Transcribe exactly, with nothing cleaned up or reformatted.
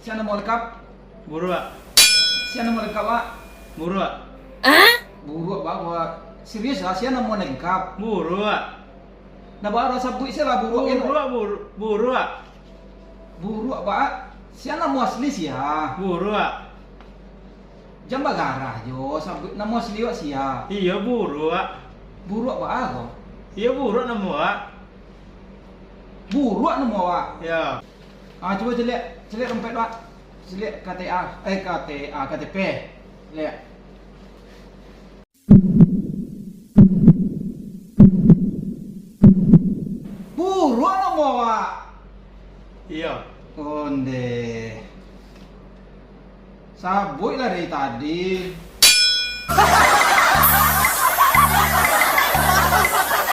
Sia namo lengkap? Buruak. Sia namo lengkap, Wak? Buruak. Buruak, Wak. Serius lah, sia namo lengkap? Buruak. Nah, Wak, sabuik sia lah Buruak, yo. Buruak, Bur-, Buruak. Buruak, Wak. Sia namo asli sia? Buruak. Jan bagarah jo, sabuik namo asli Wak sia? Iyo, Buruak. Buruak, Wak, ko? Iyo, Buruak namo Wak. Buruak namo Wak? Yo. Ah, cubo caliak, caliak dompet, Wak. Caliak K T A, eh, K T A, K T P. Liak. Buruak namo Wak? Iyo. Onde. Sabuik lah dari tadi.